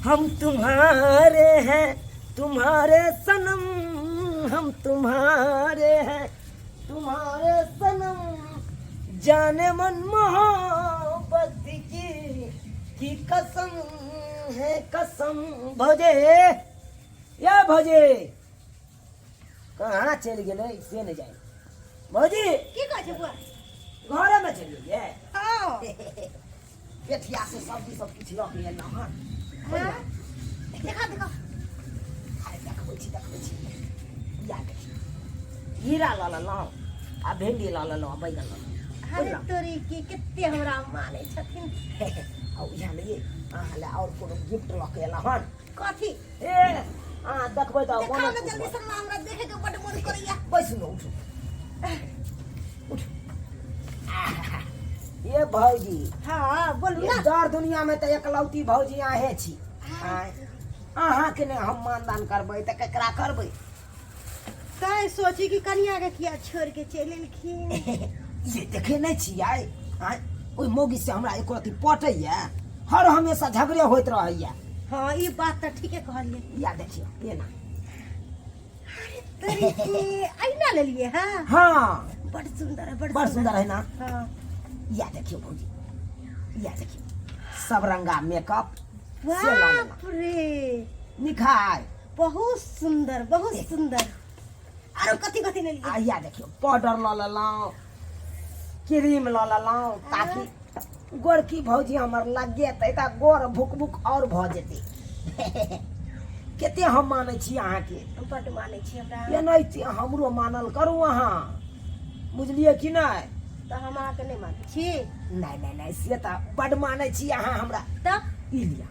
हम तुम्हारे हैं तुम्हारे सनम, हम तुम्हारे हैं तुम्हारे सनम, जाने मन मोहब्बत की की कसम है कसम। भौजी या भौजी कहाँ चलि गेलै से नहि जानि। भौजी की कहै छै बुआ? घरेमे चलि गेलियै? हँ। पेठिया से सब्जी सब किछु लऽ के एलहुँ हँ। हँ, देखा देखा। अरे देखबै छी, देखबै छी। या देखी, घिरा लऽ लेलहुँ आ भिंडी लऽ लेलहुँ आ बैगन लऽ लेलहुँ। अरे बुझलहुँ? तोरी के कते हमरा मानै छथिन। आ उएह नहि, अहाँ लए आओर कोनो गिफ्ट लऽ के एलहुँ हन। कथी? ए अहाँ देखबै तऽ देखाउ मोने ने खुश जल्दी भऽ से हमरा देखे के बड मन करैया। बैसू ने, उठू उठू। ये भौजी। हाँ बोलू ये ना। दर दुनिया में तऽ एकलौती भौजी अहें छी। आँय, अहाँके नहि हम मानदान करबै तऽ केकरा करबै? तैं सोची कि कनिया के किया छोड़ के चलि एलखिन। ये देखे नहि छियै? आँय, ओहि मौगी से हमरा एको रत्ती पटैया? हर हमेशा झगड़े होइत रहैया। हाँ ई बात तऽ ठीके कहलियै। या देखियौ एना। तोरी के अहिना लेलियै? हाँ हाँ, बड़ सुंदर है, बड़ बड़ सुंदर है ना? हाँ। या देखियौ भौजी, या देखियौ, सब रंगा मेकअप से लऽ लेलहुँ। बाप रे, निखार बहुत सुंदर, बहुत सुंदर। आरो कथी कथी लेलियै? आ या देखियौ, पाउडर लऽ लेलहुँ, क्रीम लऽ लेलहुँ, ताकि गोरकी भौजी हमर लगेतै तऽ गोर भुक भुक आओर भऽ जेतै। कते हम मानै छी अहाँके। बड्ड मानै छी हमरा। एनाहिते हमरो मानल करू अहाँ, बुझलियै कि नहि? तऽ हम अहाँके नहि मानै छी? नहि नहि नहि, से तऽ बड्ड मानै छी अहाँ हमरा। तऽ ई लिअ।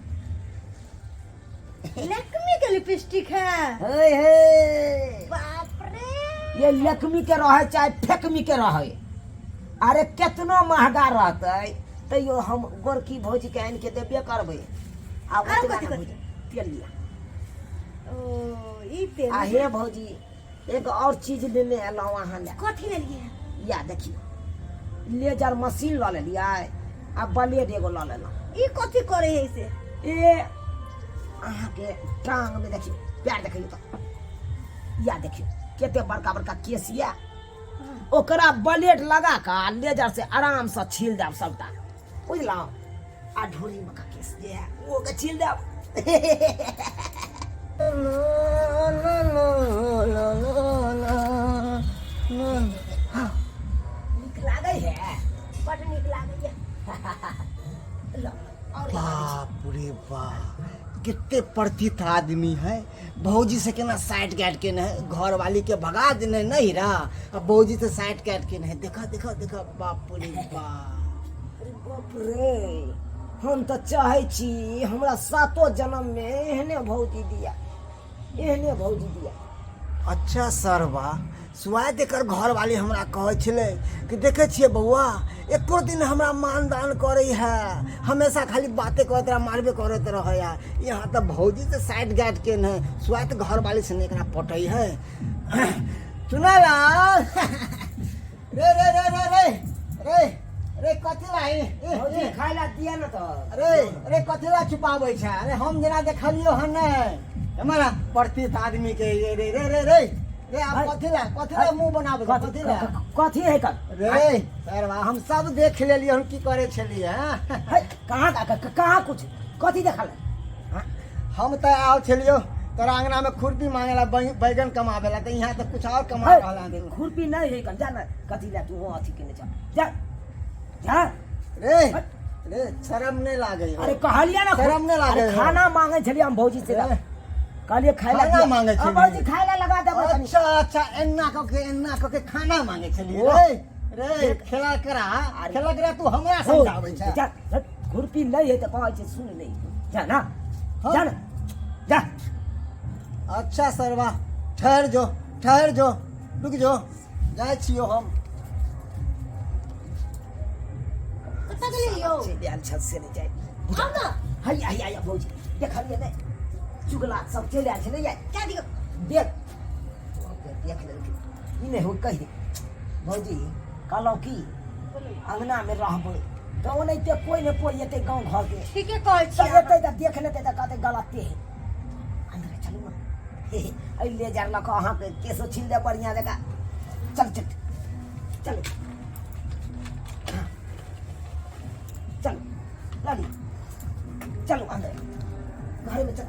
लक्ष्मी के लिपस्टिक है। हे हे, बाप रे, ये लक्ष्मी के रहे चाहे फेकमी के रहे, अरे केतनो महगा रहतै तैयो हम गोरकी भौजी के आनि के देबे करबै। आ आरो ओतबा कथी ने कथी? भौजी, तेल लिअ। ओ ई तेल। आ हे भौजी, एक और चीज लेने एलहुँ अहाँ लए। कथी लेलियै? या देखियौ, लेजर मशीन लऽ लेलियै आ ब्लेड एगो लऽ लेलहुँ। ई कथी करे है से? ए अहाँके टांगमे देखियौ, पैर देखियौ तऽ या देखियौ कते बड़का बड़का केस यऽ, ओकरा ब्लेड लगा कऽ आ लेजर से आरामसँ छील देब सबटा, बुझलहुँ? आ ढोरीमे का केस जे है ओ के छील देब। नीक लागै है? बड नीक लागैया। ल, और लगा दै छी। बाप रे बाप, कितने प्रतीत आदमी है। भौजी से केना साइड काट के नहीं, घर वाली के भगा देने नहीं रहा, अब भौजी से साइड काट के नहीं। देखा देखा देखा, बाप रे बाप। अरे बाप रे, हम तऽ चाहै छी हमरा सातो जन्म मे एहने भौजी दिया, एहने भौजी दिया। अच्छा सरबा, सुआद एकर घर वाली हमरा कहै छलै कि देखै छियै बौआ, एको दिन हमरा मानदान करै है, हमेशा खाली बाते करैत रह, मारबे करैत रहै है। यहाँ तऽ भौजी से साइड गाइड के ने सुआद घर वाली से एकरा पटै है। चुनालाल रे रे रे रे रे रे रे, कथी ला भौजी खाय ला दिया ना तऽ। अरे अरे, कथी ला छुपाबै छै? अरे हम जेना देखलियौ हन नहि हमरा प्रतीत आदमी के। ये रे रे रे रे रे, आब कथी ला, कथी ला मुंह बनाबै छै? कथी ला? कथी है कर रे सरवा, हम सब देख लेलियै हम की करै छलियै हँ। है, कहाँ कहाँ कुछ कथी देखल? हम तऽ आयल छलियौ तोरा अंगना में खुरपी मांगे ला, बैगन कमाबे ला, तऽ यहाँ तऽ कुछ और कमा रहल हन। खुरपी नहीं है कन, जा ना, कथी ला तू अथी केने जा जा जा। रे रे, शरम नहीं लागे हो? अरे कहलिया ना, शरम नहीं लागे अरे हो? खाना मांगे छलियै हम भौजी से, रे। कहलियै खाय ला खाना दिया। मांगे हाँ, छलियै। भौजी खाय ला लगा देबै कनी। अच्छा अच्छा, एन्ना कऽ के, एन्ना कऽ के खाना मांगे छलियै? ओ। रे रे, खेला करा, खेला करा, तू हमरा समझाबै छै? जा जा, खुरपी नहीं है तऽ कहै छै सुन नहीं, जा ना। हाँ। जा ना जा। अच्छा सरवा, ठहर जो, ठहर जो, रुक जो, जाइ छियो हम। कतऽ गेलियै यौ? चलि आयल छल से नहि जाय। आउ ने। हैया हैया हैया, भौजी देखलियै नहि, चुगला सब चलि आयल छलै। कए दियौ। देख देख लेलकै ई नहि हो। कहि दे भौजी, कहलहुँ की, अङ्गनामे रहबै तऽ ओनाहिते कोइ नहि पोरिएतै गाँव घरके। ठीके कहै तऽ छी अहाँ। एतै तऽ देख लेतै तऽ कहतै गलते है। अन्दर चलू ने, हे हे, एहि लेजर लऽ कऽ अहाँके केसो छील देब बढ़िआँ जकाँ। चल चल चल, हाँ। चलू लड़ी, चलू अंदर घर में चल।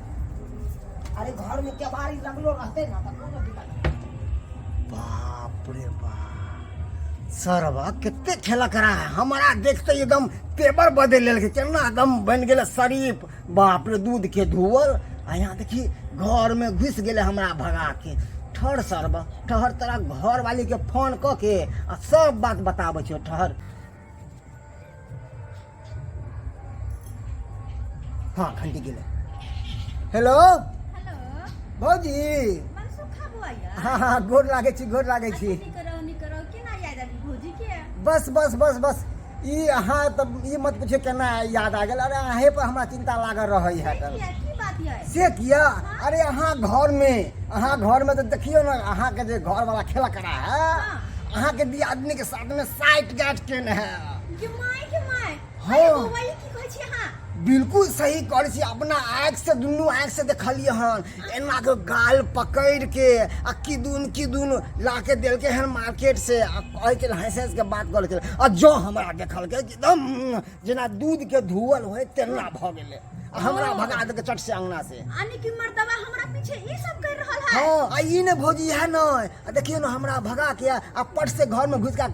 अरे घर में केबाड़ी लगलो रहते ना तऽ कोनो दिक्कत नहीं। बाप रे बाप, सरवा कते खेला करा है। हमारा देखते एकदम तेवर बदल लेलकै, केना एकदम बनि गेलै शरीफ। बाप रे, दूध के धोअल आ यहाँ देखी घर में घुसि गेलै हमरा भगा के। ठहर सरवा ठहर, तोरा घर वाली के फोन कऽ के आ सब बात बताबै छियौ, ठहर। हाँ, घंटी गेलै। हेलो। हेलो। भौजी। मनसुखा बुआ या। हाँ हाँ, गोर लागै छी, गोर लागै छी। नीक रहो, नीक रहो। केना याद आबि भौजी के? बस बस बस बस, ई अहाँ तऽ ई मत पूछियो केना याद आ गेल। अरे अहें पर हमरा चिंता लागल रहै है। किया, की बात यै? से किया, अरे अहाँ घर में तऽ देखियौ ने, अहाँके जे घर वाला खेला करा है, अहाँके दियादनी के साथ में साइट गाँठ केने है। के my, के my. हाँ। अरे बौआ, ई की कहै छी अहाँ? बिल्कुल सही करै छी। अपना आँखि से, दुनू आँखि से देखलियै हन, एना के गाल पकड़ि के आ किदुन किदुन ला के देलकै हन मार्केट से, आ कहै छलै, हँसि हँसि के बात करै छलै, आ जँ हमरा देखलकै एकदम जेना दूध के धुअल होय तेना भऽ गेलै आ हमरा भगा देलकै चट से अंगना से। यानी कि मर्दवा हमरा पीछे ई सब कर रहल है? हाँ, आ ई ने भौजी है न, आ देखियौ ने, हमरा भगा के आ पट से घर में घुसि के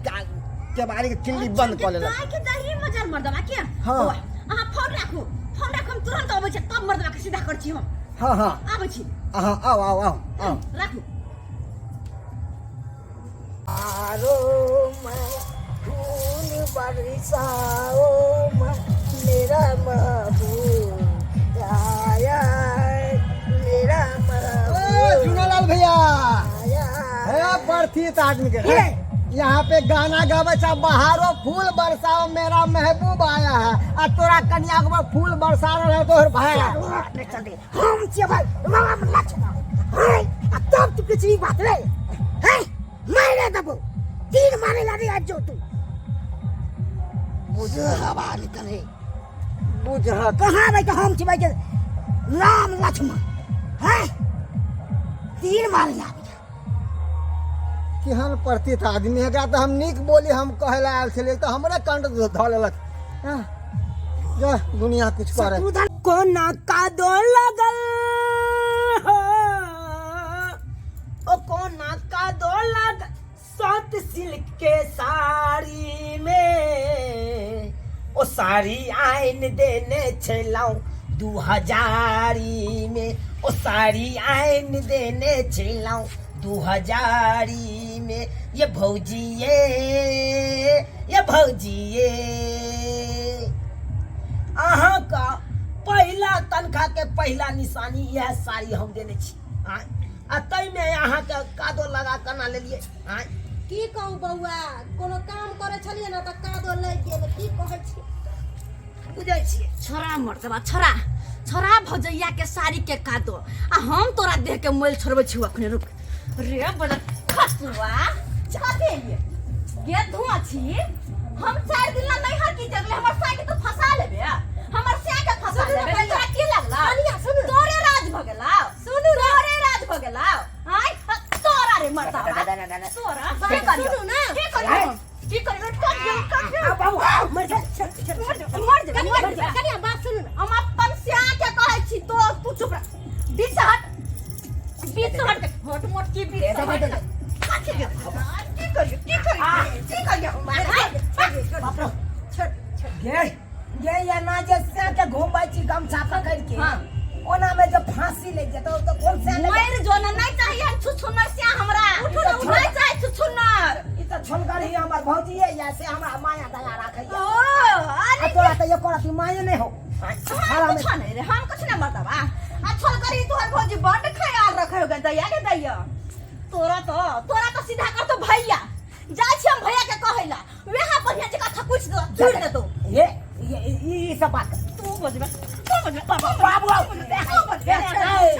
केबाड़ी के किल्ली बंद कऽ लेलक। गाय के दही मजल मर्दवा के। हाँ। बौआ, अहाँ फोन राखू, फोन राखू, हम तुरंत अबै छी, तब मर्दवा के सीधा कर छी हम। हाँ हाँ। आबै छी। अहाँ आउ आउ आउ आउ। राखू। आरो मैं फूल बरसाओ मैं, मेरा महबूब आया है, मेरा महबूब झूनालाल भैया आया है प्रथित आदमी के हे। यहाँ पे गाना गावे छा, बहारो फूल बरसाओ मेरा महबूब आया है, आ तोरा कन्या के ऊपर फूल बरसा रहल है तोहर भाई। नहीं चल रही। हम छियै भाई राम लक्ष्मण है, आ तब तू किछु ई बात रे है मारे देबो, तीर मारे लागे आज जो तू बुझ हवा निकले। बुझ कहाँ भाई, तो हम छियै के राम लक्ष्मण है, तीर मारे लागे। केहन प्रतीत आदमी है, एकरा तऽ हम नीक बोली हम कहै लए आयल छलियै तऽ हमरे कंठ धऽ लेलक। हँ, जा दुनिया कुछ करे। शत्रुधन कोना कादो लगल हो, ओ कोना कादो लगल सात सिल्क के साड़ी में, ओ साड़ी आइन देने छलहुँ 2000 में, ओ साड़ी आइन देने छलहुँ 2000 में। ये भौजी ये भौजी ये, अहाँके पहिला तनखा के पहिला निशानी इएह साड़ी हम देने छी। आँय, आ ताहिमे अहाँके कादो लगा केना लेलियै? आँय, की कहू बौआ, कोनो काम करै छलियै ने तऽ कादो लागि गेल। की कहै छी? बुझै छियै। छोरा मर्दवा, छोरा छोरा भौजैया के साड़ी के कादो, आ हम तोरा देह के मोल छोड़बै छी अखने। रुक रे बड़ा खसुआ, कथी ये गे धुआं छी? हम 4 दिन ला नैहर की जगले, हमर साय के तू फंसा लेबे? हमर साय के फंसा सुनू ने लेबे? भैया। तोरा की लगला? कनिया, सुनू। तोरे राज भ गेला? सुनू ने। तोरे राज भ गेला? आय तोरा रे मर्दवा, तोरा की करियो? सुनू ने। की करियो, की करियो? करियो करियो। आ बाबू मर जा। मर जेबै, मर जेबै, मर जेबै। कनिया, बात सुनू ने। हम अपन सिया के कहै छी तो तू चुप रह। बीच से हट, बीच से हट, हट मोट की, बीच से हट। कथी के की करियो, की करियो, की करियो? बाप रे, छोड़ छोड़। गे गे, या ना जे से के घुमबै छी गमछा पकड़ के, हाँ। ओना में जब फांसी लग जेतौ तो कोन से लग? मर जो ना, नहीं चाहिए हम छुछुनर से हमरा। उठू ना, उठू। नहीं चाहिए छुछुनर। ई तऽ छोलगर ही हमर भौजी है, या से हमरा माया दया राखै। ओ आ अरे, तोरा तऽ एको रति माये नहि हो। हम कुछ नहीं रे, हम कुछ नहीं मर्दवा। आ छोड़ करी तोहर भौजी बड ख्याल रखे हो दैया के दैया। तोरा तो सीधा कर तो भैया जाइ छी हम भैया के कहैला, वेहा बढ़िया जगह थकुच दो, चूर दे तो। ये ये ई सब बात तू बजबे, तू बजबे। बाबू आउ। तू बजबे,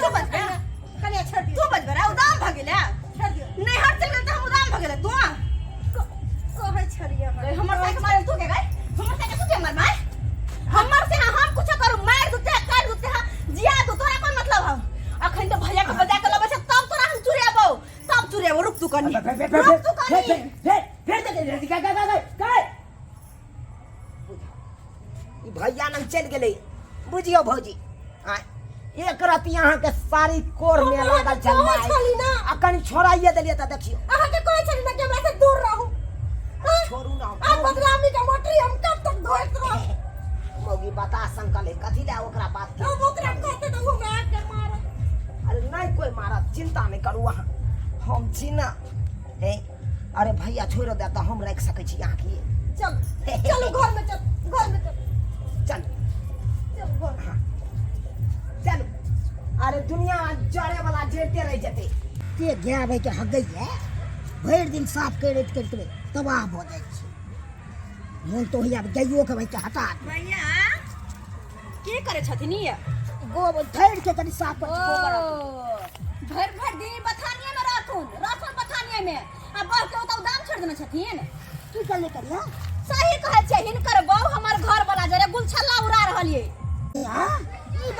तू बजबे। कनिया, छोड़ दियौ। तू बजबे रे, उदाम भ गेले। छोड़ दियौ। नैहर चल गेल त हम उदाम भ गेले तू। कहै छलियै अहाँ। हमर साइके मारे तू के गई? हमर साइके तू के मारे? कनी फेर फेर रुक तू कनी। फेर फेर फेर देख गए गए गए गए ई भैया नंग चलि गेलै बुझियौ भौजी आँय एक रति अहाँके सारी कोर में हम लागल छल कहै माय। छली ना। आ कनि छोड़ाइए देलियै तऽ देखियौ अहाँके कहै छली ना कि हमरा से दूर रहू हाँ? छोड़ू ना आ बदनामी के मोटरी हम कब तक धोइत रहू मौगी बता संकल है कथी लए ओकरा बात के हम ओकरा कहते तऽ ओ हमरा आके मारत अरे नहीं कोई मारत चिंता नहीं करू अहाँ हम छी ना हे अरे भैया छोड़ दे तऽ हम राखि सकै छी अहाँके चल चलू घर में चल घर में चल चल चल घर में। चलू अरे दुनिया जरे वाला जरिते रहि जेतै के गाय भाइके हगैए भरि दिन साफ करैत करैत करैत तबाह भऽ जाइ छै मोन तऽ होइए आब गाइयोके भाइके हटा दी भैया की करे छथिन ई गोबर धरि के कनि साफ कर गोबर ओ भरि भरि दिन बथानिये में रहथुन रहथुन बथानिये में आ बह के ओतऽ दाम छोड़ देने छथिन की करले करिया सही कहै छै हिनकर बहू हमर घर वाला जरे गुलछल्ला उड़ा रहल ये हाँ ई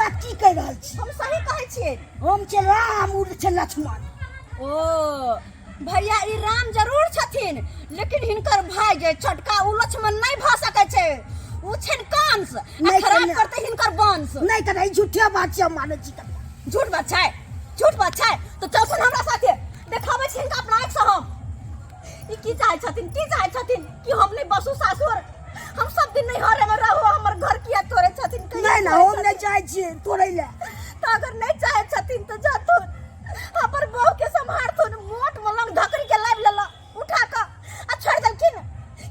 बात की कहि रहल छी हम सही कहै छियै हम छै राम ओ छै लक्ष्मण ओ भैया ई राम जरूर छथिन लेकिन हिनकर भाई जे छोटका उ लक्ष्मण नहीं भऽ सकै छै उ छनि कंस आ नहि खराब कन्या। करतै हिनकर वंश नहि तऽ ई झूठे बात छै हम मानै छी कनिया झूठ बात छै झूठ बात छै तऽ चलथुन हमरा साथे देखाबै छी हिनका अपना आँखिसँ हम ई की चाहै छथिन की चाहै छथिन कि हम नहि बसू सासुर हम सब दिन नैहरे में रहू हमर घर किया तोड़ै छथिन कहिया नहि ना तोड़ै हम नहि छथिन? चाहै छियै तोड़ै लए तऽ अगर नहि चाहै छथिन तऽ जाथुन हमर बहू के सम्हारथुन मोट मलंग धकरी के लाबि लेला उठा कऽ आ छोड़ि देलखिन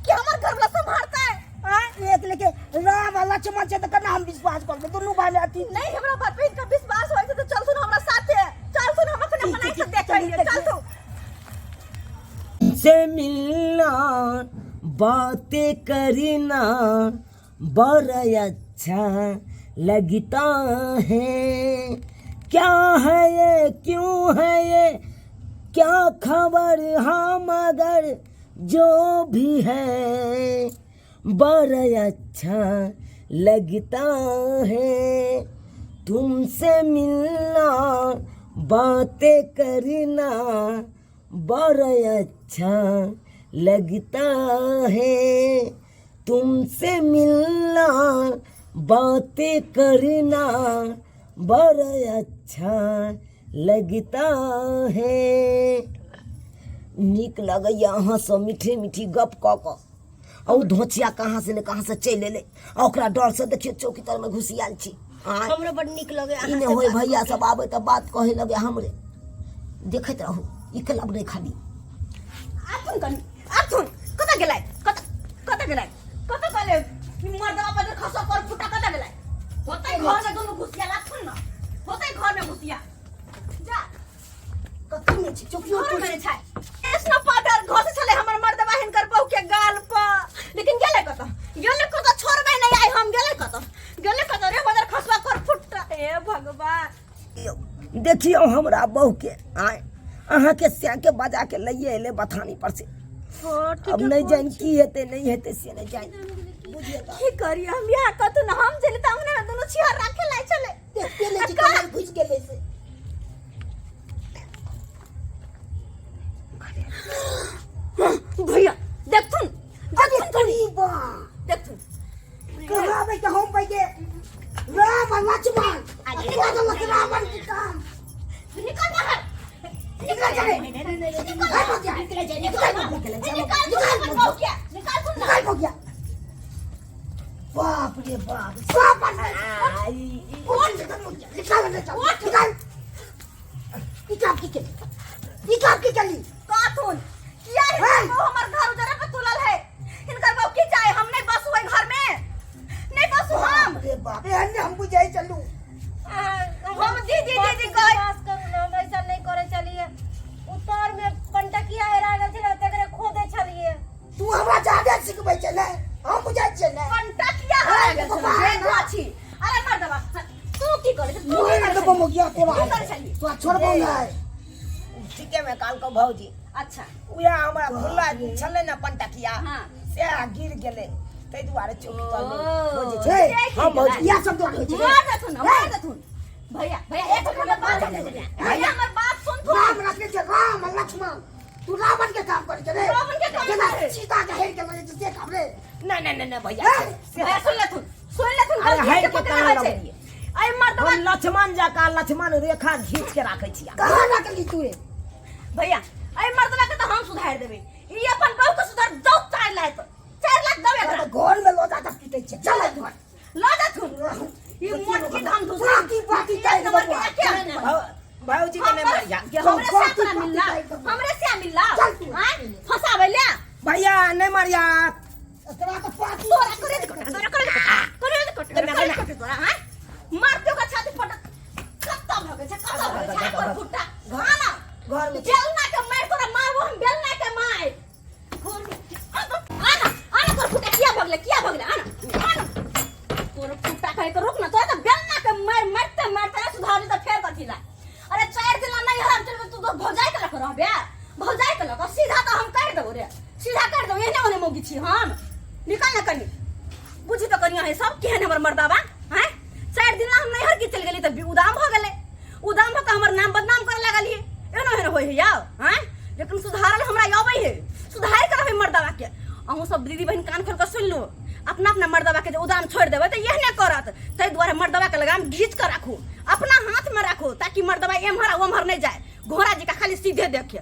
कि हमर घर वाला सम्हारतै आँय, एक लेके राम आ लक्ष्मण छै तऽ केना हम विश्वास करबै दुनू भाई अथी नहीं हमरा बात पे इनका विश्वास होइ छै तऽ चलथुन हमरा साथे चलथुन हम अपने ठीक, अपना ठीक, से ठीक, चलू, देखै देखिए। चलथुन से मिलना बातें करना बड़ा अच्छा लगता है क्या है ये क्यों है ये क्या खबर हाँ मगर जो भी है बड़ा अच्छा लगता है तुमसे मिलना बातें करना बड़ा अच्छा लगता है तुमसे मिलना बातें करना बड़ा अच्छा लगता है नीक लगैया अहाँसँ मीठे मीठी गप कऽ कऽ आ ओ धोचिया कहाँ से ने कहाँ से चलि एलै आ ओकरा डरसँ देखियौ चौकी तरमे घुसि आयल छी आँय हमरो बड नीक लगे ई नहि होय भैया सब आबै तऽ बात कहै लगे हमरे देखैत रहू ई क्लब नहि खाली आथुन कनी आथुन कतऽ गेलै कतऽ कतऽ गेलै कतऽ गेलै ई मर्दवा पर खसो पर फुटा कतऽ गेलै होतै घर में दुनू घुसिया लाथुन न होतै घर में घुसिया जा कथी नहि छै चौकियो घर में छै एसना पाउडर घसे छलै हमर मर्दवा हिनकर बहू के गाल पर लेकिन गेलै कतऽ गेलै कतऽ छोड़बै नहि आइ हम गेलै कतऽ गेलै कतऽ रे बदर खसवा कर फुटा हे भगवान देखियौ हमरा बहूके आँय अहाँके सैके बजा के लैए एलै बथानी पर से अब नहि जानि की हेतै नहि हेतै से नहि जानि बुझिए तऽ की करी हम बियाह कतू न हम चली तऽ अंगना में दुनू छिहर राखे लाय छलै देखते नहि छी कमर घुसि गेलै से भैया देखथुन अरे तोरी बा देखथुन कहलाबै के हम भाई के राम आ लक्ष्मण अरे बदलक रावण के काम निकल बाहर निकल जा रे निकल हो गया निकल जा निकल निकल जा निकल निकल बहू के निकाल सुन ना निकल हो गया बाप रे बाप साफ बन कौन निकल निकल निकल निकल की चली निकल की चली काथुन किया हैं? हिनकर बहू हमर घर उजरे पे तुलल है हिनकर बहू की चाहे हम नहीं बसु ओहि घर में नहीं बसु हम बाप रे बाप एहन हम बुझाइ चलू हम दीदी दीदी कह विश्वास करू ना हम ऐसा नहीं करे चलिए उतर में पंटकिया हेरा गेल छलै तकरे खोदे छलिए तू हमरा जादे सिखबै छलै हम बुझाइ छियै ने पंटकिया हरा गेल छलै रे गाछी अरे मर्दवा तू की करे तू की मोहे करे देबो मोगिया तोरा की करे छलिए तोरा छोड़बो नहि ठीके में काल को भौजी अच्छा उएह हमरा खुल्ला छलै ने पंटकिया हाँ। सएह गिर गेलै ताहि दुआरे चौकी तर ओ, खोजै छै छै हम भौजी इएह सब दुआरे होइ छै मार देथुन मार देथुन भैया भैया एक मिनट बात भैया हमर बात सुनथुन राम रखने छै राम आ लक्ष्मण तू रावण के काम करे छे रे रावण के काम जेना करे। सीता के हेर के लगे छै से काम रे नहीं नहीं नहीं नहीं भैया हैं? भैया सुन लेथुन सुन लेथुन अरे गलती है के के पकड़ा कहाँ छै लगलियै? अय मर्दवा हम लक्ष्मण जकाँ लक्ष्मण रेखा घींच के राखै छियै कहाँ रखली तू रे भैया अय मर्दवा के तो हम सुधार देबै ई अपन बहू के सुधार दौ 4 लाख 4 लाख दौ एकरा तोरा घर में लो जाके पीटै छै चल घर ल जाथुन ई मोटकी धाम धुसा बाकी बाकी एक नंबर के बबुआ। एके हन। भौजी के नहीं मारिया हमरे से अपना मिलला हमरे से मिलला चल तू। आय फसाबै ले भैया नहीं मारिया तोरा के पाती तोरा करे दे कोटा तोरा करे दे कोटा करे दे कोटा करे दे कोटा तोरा हां मारते का छाती फट कत्ता भगे छै कत्ता भगे छै पर फुटा आना घर में बेलना के मार तोरा मारबो हम बेलना के मार आना आना तोर फुटा किया भगले किया भगले आना आना तोर फुटा कहे के रोक ना तोरा तो बेलना के मार मारते मारते ना सुधारी त फेर कथी ला अरे 4 दिन नहीं हराम चल तू तो भौजाई के लख रहबे भौजाई के लख सीधा तो हम कर देबो रे सीधा कर देबो एहने ओने मौगी छी हम निकल ना कनी बुझी तो कनिया है सब केहन हमर मर्दाबा हैं 4 दिन ला हम नैहर की चल गेली त उदाम भ गेलै उदाम भ के हमर नाम बदनाम करे लागलिए एहनो एहनो होय है यार हैं लेकिन सुधारल हमरा अबै है सुधार के रहबै मर्दाबा के अहूँ सब दीदी बहिन कान खोल के सुन लू अपना अपना मर्दाबा के जे उदाम छोड़ि देबै तऽ एहने करत ताहि दुआरे मर्दाबा के लगाम घीच के राखू अपना हाथ में राखू ताकि मर्दाबा एम्हर आ ओम्हर नहि जाए घोड़ा जी का खाली सीधे देखे।